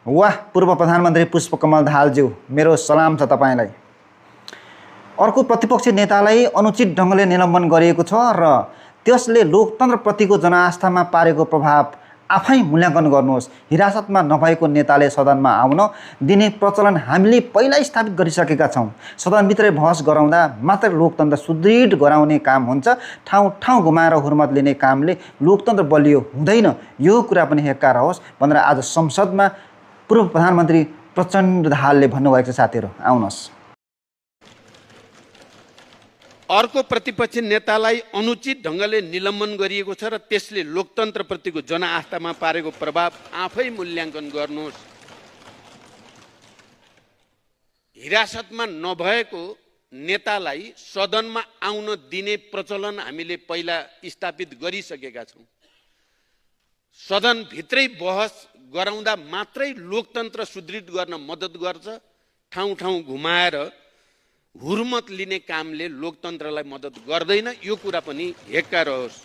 वाह, पूर्व प्रधानमन्त्री पुष्पकमल दाहालज्यू, मेरो सलाम छ तपाईँलाई। अर्को प्रतिपक्षी नेतालाई अनुचित ढङ्गले निलम्बन गरिएको छ र त्यसले लोकतन्त्रप्रतिको जनआस्थामा पारेको प्रभाव आफै मूल्याङ्कन गर्नुहोस्। हिरासतमा नभएको नेताले सदनमा आउन दिने प्रचलन हामीले पहिल्यै स्थापित गरिसकेका छौँ। सदनभित्रै बहस गराउँदा मात्र लोकतन्त्र सुदृढ गराउने काम हुन्छ। ठाउँ ठाउँ घुमाएर हुर्मत लिने कामले लोकतन्त्र बलियो हुँदैन। यो कुरा पनि हेक्का रहोस् भनेर आज संसदमा पूर्व प्रधानमन्त्री प्रचण्ड दाहालले भन्नुभएको छ। साथीहरू आउनुहोस्। अर्को प्रतिपक्षी नेतालाई अनुचित ढङ्गले निलम्बन गरिएको छ र त्यसले लोकतन्त्रप्रतिको जनआस्थामा पारेको प्रभाव आफै मूल्याङ्कन गर्नुहोस्। हिरासतमा नभएको नेतालाई सदनमा आउन दिने प्रचलन हामीले पहिला स्थापित गरिसकेका छौँ। सदनभित्रै बहस गराउँदा मात्रै लोकतन्त्र सुदृढ गर्न मद्दत गर्छ। ठाउँ ठाउँ घुमाएर हुर्मत लिने कामले लोकतन्त्रलाई मद्दत गर्दैन। यो कुरा पनि हेक्का रहोस्।